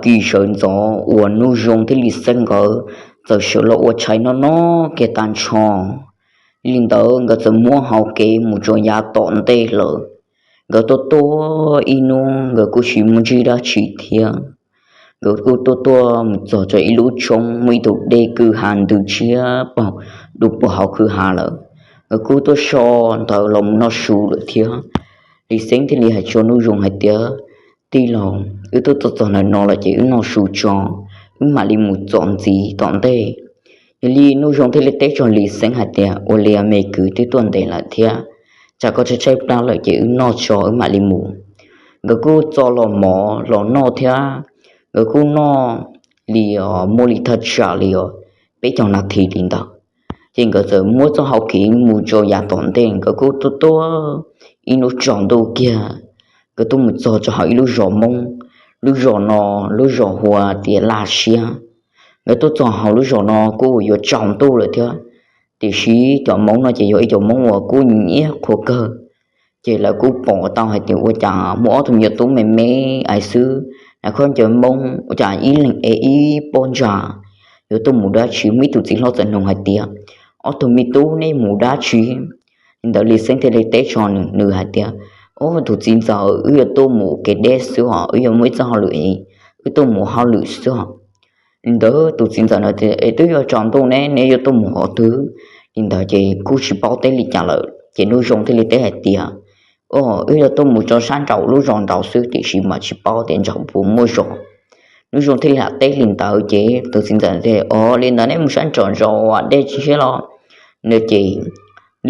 Tsis sawv ntxov uas Nuj Zoo thiab Lis Xeeb nkawd txawm sawv los ua tshais noj noj kiag tag nrho. Li ntawd nkawd txawm muab hau kev mus rau yav tom ntej lawm. Nkawd tuaj tuaj ib hnub nkawd kuj tsis muaj ntsib dab tsi thiab. Nkawd kuj tuaj tuaj mus txog rau ib lub roob muaj ib tug dej kwj ha ntws tshiab pag dua puag hauv kwj ha lawm. Nkawd kuj tuaj so ntawd los mus noj su lawm thiab. Lis Xeeb thiaj li hais rau Nuj Zoo hais tias, Tij laug, wb twb tuaj txog ntawm no lawm ces wb noj su tso, wb mam li mus txog ntxiv tom ntej. Yog li Nuj Zoo thiaj li teb rau Lis Xeeb hais tias, Ua li me kwv, twb tuaj ntev lawm thiab, tsam koj tshaib tshaib plab lawm ces wb noj tso wb mam li mus. Nkawd kuj txo los mov los noj thiab. Nkawd kuj noj li muaj li thaj tsam li peb caug nas this li ntawd. Ces nkawd txawm muab txoj hau kev mus rau yav tom ntej, nkawd kuj tuaj tuaj ib hnub tsaus ntuj kiag, nkawd tuaj mus txog rau hauv ib lub zos Hmoob. Lub zos no, lub zos hu ua tias Laj Siab. Nkawd tuaj txog hauv lub zos no kuj yuav tsaus ntuj lawm thiab, tiam sis cov Hmoob no ces yog ib cov Hmoob uas kuj nyiam qhua kawg. Ces lawv kuj pom tau hais tias ua cas muaj ob tug me nyuam tub me me ais xwb, hnav khaub ncaws Hmoob, ua cas ib leeg ev ib pob ntsa, yuav tuaj mus dab tsi. Muaj ib tug txiv hlob txawm nug hais tias, Ob tug me tub, neb mus dab tsi? Li ntawd Lis Xeeb thiaj li teb rau nws hais tias, Ob tug txiv ntxawm, wb yuav tuaj mus kev deb xwb os, wb yuav muaj ib txoj hauj lwm, wb tuaj mus hauj lwm xwb os. Li ntawd tus txiv ntxawm no tias, Es twb yuav tsaus ntuj ne, neb yuav tuaj mus qhov twg? Li ntawd ces kuj tsis paub teb li cas lawm, ces Nuj Zoo thiaj li teb hais tias, Os, wb yuav tuaj mus rau sab nraum lub zos nraud xwb, tiam sis mas tsis paub tias nraud puas muaj zos. Nuj Zoo thiaj li hais teb li ntawd ces tus txiv ntxawm tias, Os, li ntawd neb mus sab nraum zos deb tsis siab los? No ces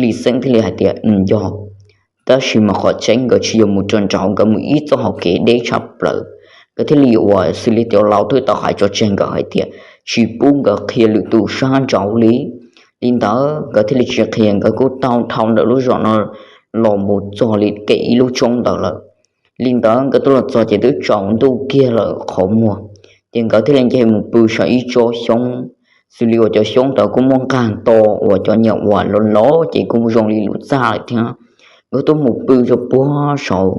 Lis Xeeb thiaj li hais tias, Yog, tab sis mas qhov tseeb nkawd tsis yog mus rau nraud, nkawd mus ib txoj hauv kev deb tshaj plaws. Nkawd thiaj li uas xws li cov laus twb tau hais tso tseg nkawd hais tias tsis pub nkawd qhia lwm tus sab nraud li. Li ntawd nkawd thiaj li tsis qhia, nkawd kuj tau dhau ntawm lub zos no los mus txog li kev ib lub roob ntawd lawm. Li ntawd nkawd tuaj los txog ces twb tsaus ntuj kiag lawm qhov muag, ces nkawd thiaj li nce mus pw saum ib tsob xyoob, xws li uas cov xyoob ntawd kuj muaj nqag to uas cov niag uas loj loj ces kuj zoo li lub txaj lawm thiab. Nkawd tuaj mus pw rau puag saud.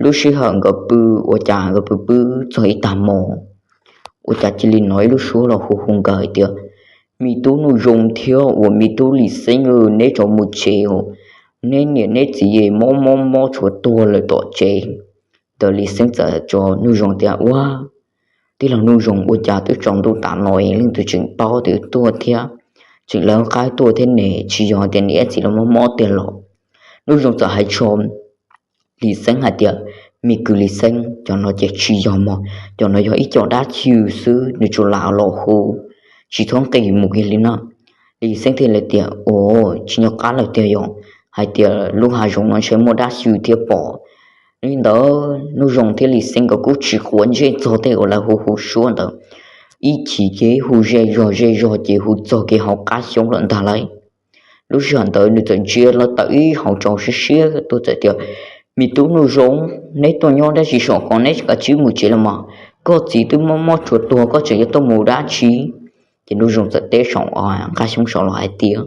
Lub sij hawm nkawd pw, ua cas nkawd pw pw txog ib tag hmo, ua cas cia li hnov ib lub suab los hu hu nkawd hais tias, Me tub Nuj Zoo thiab uas me tub Lis Xeeb, neb rov mus tsev os, neb niam neb txiv mob mob mob tshuav tuag lawm tom tsev. Ntawd Lis Xeeb txawm hais rau Nuj Zoo tias, Ua, tij laug Nuj Zoo, ua cas twb tsaus ntuj tas no es leej twg tseem paub tias wb tuaj thiab, tseem lawv qab tuaj thiab ne, tsis yog tias niam txiv los mob mob tiag los? Nuj Zoo txawm hais rau Lis Xeeb hais tias, Me kwv Lis Xeeb, cov no ces tsis yog mog, cov no yog ib co dab xyw xwb, nws tsuas lam los hu, tsis txhob nqis mus kiag li no. Lis Xeeb thiaj li tias, Ua, tsis nco qab lawm tiag, yog hais tias lub hav zoov no ntshe muaj dab xyw thiab pob. Li ntawd Nuj Zoo thiab Lis Xeeb nkawd kuj tsis quav ntsej txog tej uas lawv hu hu suab ntawd, ib chim ces hu ze zog ze zog ces hu txog kev hauv qab xyoob lawm ntag lauj. Lub sij hawm ntawd nws txawm ntsia los tawm ib hauv tsaus siab siab tuaj txawm tias, Me tub Nuj Zoo, neb tuaj nyob dab tsi saum ko, neb kav tsij mus tsev los mas, koj txiv twb mob mob tshuav tuag, koj tseem yuav tuaj mus dab tsi? Ces Nuj Zoo txawm teb saum nqaj xyoob saud los hais tias,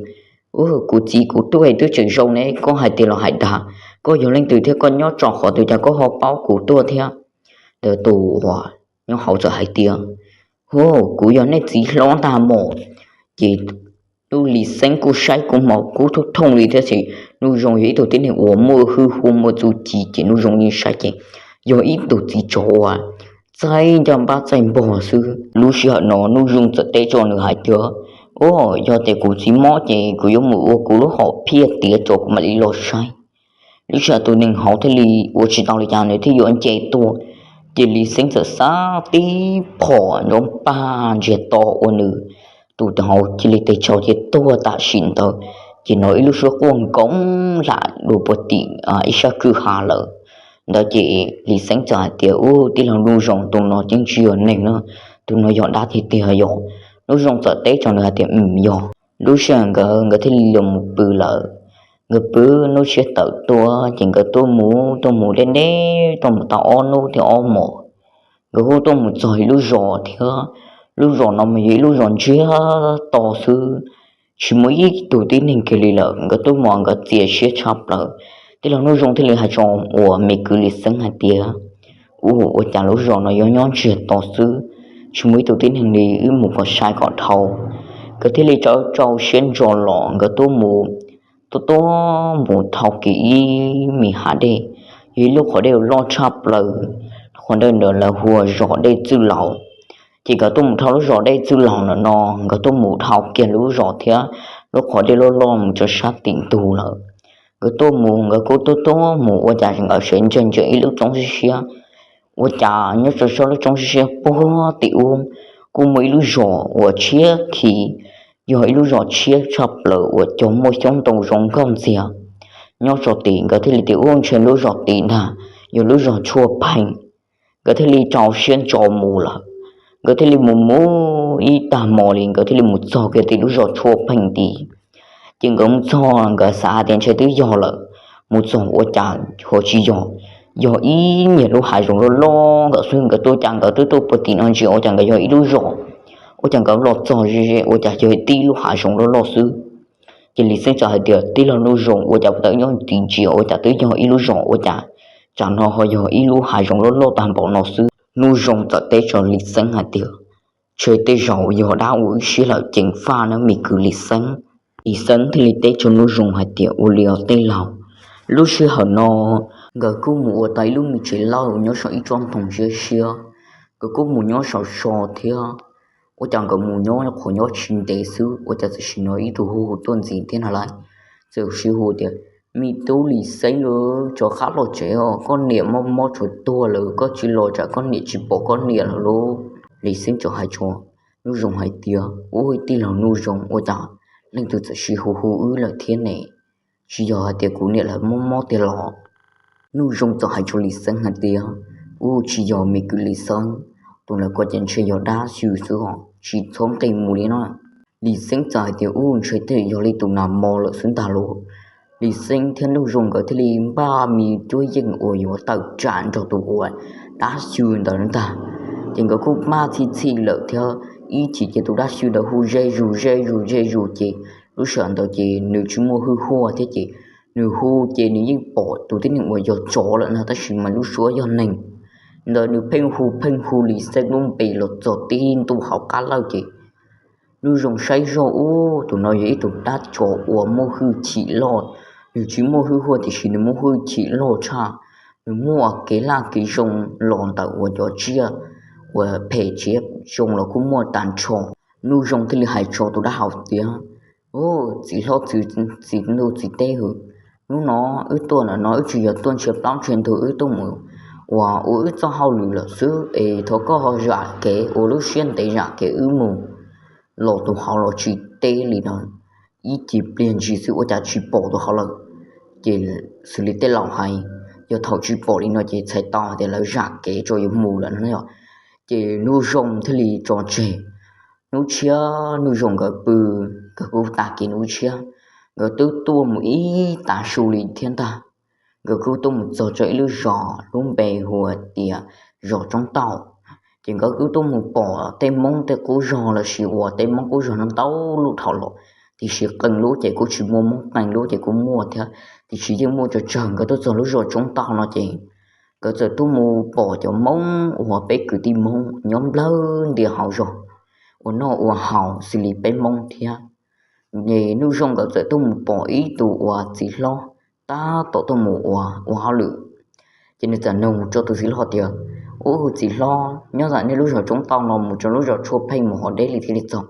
Ua, kuv txiv kuv tuaj twb tseem zoo ne, koj hais tias los hais dag, koj yog leej twg thiab koj nyob tso qhov twg cas koj ho paub kuv tuaj thiab? Ntawd tus uas nyob hauv txawm hais tias, Hu, kuv yog nej txiv hlob ntag mog. Ces tub Lis Xeeb kuj saib kuj hmo kub thooj thooj li thiab, ces Nuj Zoo yog ib tug tib neeg uas muaj hwj huam muaj txuj ci, ces Nuj Zoo yeej saib ces yog ib tug txiv tsov uas txaij ncaj npab txaij npog xwb. Lub sij hawm no Nuj Zoo txawm teb rau nws hais tias, Ua, yog tias kuv txiv mob ces kuv yuav mus ua kuv lub hom phiaj tiav tso kuv mam li los saib. Lub sij hawm tus neeg hauv thiaj li ua tsis tau li cas nws thiaj yuav nce tuaj, ces Lis Xeeb txawm xav tib phom nrov pag ntsiag to ua nws tus hauv cia li tes tsau ces tuag tam sim ntawd, ces hnov ib lub suab quaj nkoov lam dua puag tim ib sab kwj ha lawm. Ntawd ces Lis Xeeb txawm hais tias, Ub, tij laug Nuj Zoo, tus no yeej tsis yog neeg na, tus no yog dab tiag tiag yom? Nuj Zoo txawm teb rau nws hais tias, Yog. Lub sij hawm nkawd nkawd thiaj li los mus pw lawm. Nkawd pw hnub tshiab tawm tuaj ces nkawd tuaj mus tuaj mus deb deb tuaj mus tau ob hnub thiab ob hmos, nkawd kuj tuaj mus txog ib lub zos thiab. Lub zos no mas yog ib lub zos ntsiag to xwb, tsis muaj ib tug tib neeg kiag li lawm. Nkawd tuaj mus nkawd txias siab tshaj plaws. Tij laug Nuj Zoo thiaj li hais rau uas me kwv Lis Xeeb hais tias, Ua, ua cas lub zos no yuav nyob ntsiag to xwb, tsis muaj ib tug tib neeg li, wb mus kom sai kom dhau. Nkawd thiaj li rau rau siab ntso los, nkawd tuaj mus, tuaj tuaj mus dhau kiag ib me hav dej, yog ib lub qhov dej loj tshaj plaws, qhov ntawd lawv hu ua zos Dej Txwj Laus. Ces nkawd tuaj mus dhau lub zos Dej Txwj Laus ntawm no, nkawd tuaj mus dhau kiag lub zos thiab lub qhov dej loj loj mus rau sab tim ntug lawm. Nkawd tuaj mus, nkawd kuj tuaj tuaj mus ua cas nkawd tseem ntsia ntsia ib lub roob siab siab. Ua cas nyob rau sab lub roob siab siab puag tim ub kuj muaj ib lub zos uas tshiab khiv, yog ib lub zos tshiab tshaj plaws uas cog muaj xyoob ntoo zoo nkauj ntxiag. Nyob rau tim, nkawd thiaj li tias, Ub, ntshe lub zos tid ntag, yog lub zos Tshuaj Pheej. Nkawd thiaj li rau siab ntso mus lawm. Nkawd thiaj li mus mus ib tag hmo li, nkawd thiaj li mus txog kiag tim lub zos Tshuaj Pheej tid. Ces nkawd mus txog, nkawd xav hais tias ntshe twb yog lawm, mus txog ua cas ho tsis yog, yog ib nyuag lub hav zoov loj loj nkaus xwb. Nkawd tuaj, ua cas nkawd twb tuaj puag tim no ntsia ua cas nkawd yog ib lub zos, ua cas nkawd los txog ze ze ua cas yog tib lub hav zoov loj loj xwb. Ces Lis Xeeb txawm hais tias, Tij laug Nuj Zoo, ua cas puag ta nyob tim ntsia ua cas twb yog ib lub zos, ua cas tsam no ho yog ib lub hav zoov loj loj tag npaum no xwb? Nuj Zoo txawm teb rau Lis Xeeb hais tias, Ntshe tej zaum yog dab ua wb siab lawm, ceev faj nawb me kwv Lis Xeeb. Lis Xeeb thiaj li teb rau Nuj Zoo hais tias, Ua li os tij laug. Lub sij hawm no nkawd kuj mus ua tau ib lub me tsev lawj nyob saum ib tsob ntoo siab siab. Nkawd kuj mus nyob saum so thiab. Ua cas nkawd mus nyob qhov nyob tsis ntev xwb, ua cas tam sim no ib tug hu hu tuaj ntxiv thiab no lauj. Txawm sib hu tias, Me tub Lis Xeeb, rov qab los tsev os, koj niam mob mob tshuav tuag lawm, koj tsis los tsam koj niam tsis pom koj niam lawm lauj. Lis Xeeb txawm hais rau Nuj Zoo hais tias, Ub, tij laug Nuj Zoo, ua cas leej twg txawm sib hu hu wb lawm thiab ne? Tsis yog hais tias kuv niam lawv mob mob tiag los? Nuj Zoo txawm hais rau Lis Xeeb hais tias, Ub, tsis yog me kwv Lis Xeeb, tus ntawd ko ces ntshe yog dab xyw xwb os, tsis txhob nqis mus li no. Lis Xeeb txawm hais tias, Ub, ntshe tej yog li tus nas mos lawm xwb ntag lauj. Lis Xeeb thiab Nuj Zoo nkawd thiaj li npaj me cuab yeej uas yuav tawm tsam nrog tus uas dab xyw ntawd ntag. Ces nkawd kuj maj txhij txhij lawm thiab, ib chim ces tus dab xyw ntawd hu ze zus ze zus ze zus ces lub sij hawm ntawd ces nws tsis muaj hwj huaj thiab ces nws hu ces nws yeej pom tus tib neeg uas yog tsov lawm no tab sis mas lub suab yog neeg. Ntawd nws pheej hu pheej hu Lis Xeeb lub npe los txog tib ntu hauv qab lawj ces Nuj Zoo saib zoj, Ub, tus no yog ib tug dab tsov uas muaj hwj chim loj, nws tsis muaj hwj huaj tiam sis nws muaj hwj chim loj tshaj, nws muaj kev laj kev zoo los ntawm uas cov tsiaj uas phem tsiaj zoo los kuj muaj tag nrho. Nuj Zoo thiaj li hais rau tus dab hauv tias, Ub, txiv hlob, txiv ntuj txiv teb, hnub no wb tuaj ntawm no wb tsis yog tuaj ntshav plaub ntshav ntug, wb tuaj mus uas ua wb txoj hauj lwm lawm xwb es thov koj ho zam kev, ua lub siab ntev zam kev wb mus. Los tus hauv los tsis teb li no, ib cim pliag ntsis xwb ua cas tsis pom tus hauv lawm. Ces xws li tej laus hais, yog thaum tsis pom li no ces txhais tau tias lawv zam kev tso yuav mus lawm no. Ces Nuj Zoo thiaj li tso tseg. Hnub tshiab Nuj Zoo nkawd pw, nkawd kuj tag kis hnub tshiab, nkawd twb tuaj mus ib tav su li thiab ntag. Nkawd kuj tuaj mus txog rau ib lub zos lub npe hu ua tias zos Tsoob Tauj. Ces nkawd kuj tuaj mus pom tej Hmoob tej qub zog los sis uas tej Hmoob qub zog no ntau lub dhau los, tiam sis qee lub ces kuj tsis muaj, Hmoob qee lub ces kuj muaj thiab, tiam sis yeej muaj tsawg tsawg. Nkawd tuaj txog lub zos Tsoob Tauj no ces nkawd txawm tuaj mus pom cov Hmoob uas peb kwv tij Hmoob nyob nplawg ntias hauv zos ua noj ua haus xws li peb Hmoob thiab. Ces Nuj Zoo nkawd txawm tuaj mus pom ib tug uas txiv hlob tab tom tuaj mus ua ua hauj lwm. Ces nws txawm nug rau tus txiv hlob tias, Ub, txiv hlob, nyob ntawm nej lub zos Tsoob Tauj no mus rau lub zos Tshuaj Pheej mus ho deb li thiaj li txog?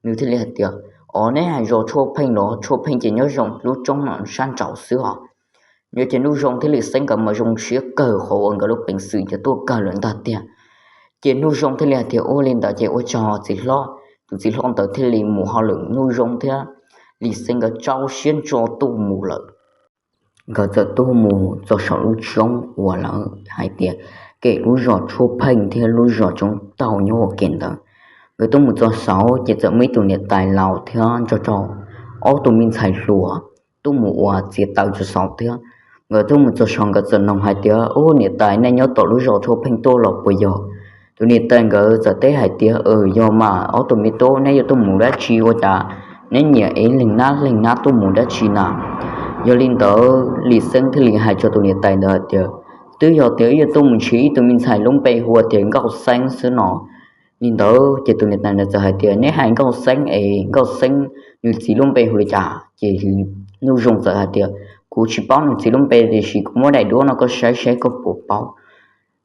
Nws thiaj li hais tias, Os, neb hais zos Tshuaj Pheej los? Tshuaj Pheej ces nyob zoo lub roob no sab nraud xwb os. Nyob ces Nuj Zoo thiab Lis Xeeb nkawd mas zoo siab kawg qhov uas nkawd lub peev xwm yuav tuaj kawg lawm ntag tiag. Ces Nuj Zoo thiaj li hais tias, Ua li ntawd ces ua tsaug txiv hlob. Tus txiv hlob ntawd thiaj li mus hauj lwm, Nuj Zoo thiab Lis Xeeb nkawd rau siab ntso tuaj mus lawm. Nkawd txawm tuaj mus txog saum lub roob uas lawv hais tias kem lub zos Tshuaj Pheej thiab lub zos Tsoob Tauj nyob ua ke ntawd. Nkawd tuaj mus txog saud ces txawm muaj ib tug niam tais laus thiab nrog rau ob tug me ntxhais hluas tuaj mus ua txiav taws rau saud thiab. Nkawd tuaj mus txog saud nkawd txawm nug hais tias, Ub, niam tais, nej nyob tom lub zos Tshuaj Pheej tuaj los puas yog? Tus niam tais nkawd txawm teb hais tias, Aws, yog mas, ob tug me tub, neb yuav tuaj mus dab tsi ua cas neb nyiam ev leeg nab leeg nab tuaj mus dab tsi na? Yog li ntawd Lis Xeeb thiaj li hais rau tus niam tais ntawd hais tias, twb yog tias wb yuav tuaj mus nrhiav ib tug me ntxhais lub npe hu ua tias Nkauj Xeeb xwb no. Li ntawd ces tus niam tais ntawd txawm hais tias, neb hais Nkauj Xeeb es Nkauj Xeeb nws txiv lub npe hu li cas? Ces Nuj Zoo txawm hais tias, kuv tsis paub nws txiv lub npe tiam sis kuv muab daim duab no koj saib saib koj puas paub.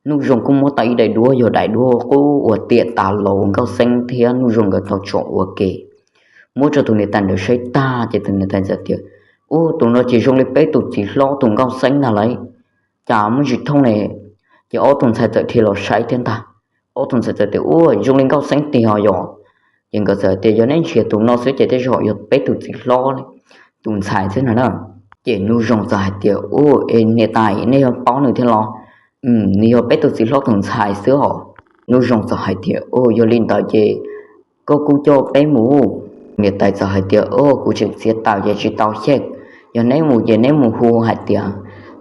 Nuj Zoo kuj muab tau ib daim duab, yog daim duab qub uas tiam tas los Nkauj Xeeb thiab Nuj Zoo nkawd tau tsom ua ke. Muab rau tus niam tais ntawd saib tag ces tus niam tais txawm tias, ub, tus no ces zoo li peb tus txiv hlob tus Nkauj Xeeb ntag lauj, cas muaj tsis thooj ne. Ces ob tug ntxhais txawm dhia los saib thiab ntag. Ob tug ntxhais txawm tias, ua zoo li Nkauj Xeeb tiag yom. Ces nkawd txawm tias, yog neb nrhiav tus no xwb ces tej zaum yog peb tus txiv hlob tus ntxhais xwb no na. Ces Nuj Zoo txawm hais tias, ua, es niam tais nej yog paub nws thiab los? Nws yog peb tus txiv hlob tus ntxhais xwb os. Nuj Zoo txawm hais tias, ua, yog li ntawd ces koj kuj coj peb mus. Niam tais txawm hais tias, ua, kuv tseem txiav taws ces tsis tau xyej, yog neb mus ces neb mus hu hais tias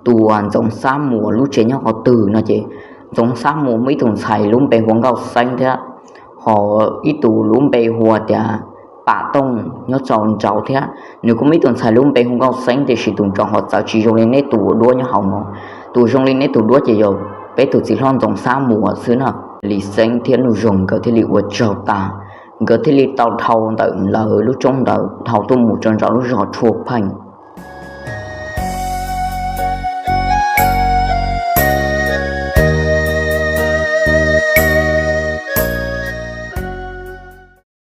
tus Ntxoov Xab Muas lub tsev nyob qhov twg no ces Ntxoov Xab Muas muaj ib tug ntxhais lub npe hu ua Nkauj Xeeb thiab, ho ib tug lub npe hu ua tias Pam Tooj nyob tsaus nraud thiab, nws kuj muaj ib tug ntxhais lub npe hu Nkauj Xeeb tiam sis tus nraud ho txawv tsis zoo li neb tus duab nyob hauv no. Tus zoo li neb tus duab ces yog peb tus txiv hlob Ntxoov Xab Muas xwb na. Lis Xeeb thiab Nuj Zoo nkawd thiaj li ua tsaug tas, nkawd thiaj li tau dhau ntawm lawv lub roob ntawd dhau tuaj mus rau nraum lub zos Rhuaj Pheej.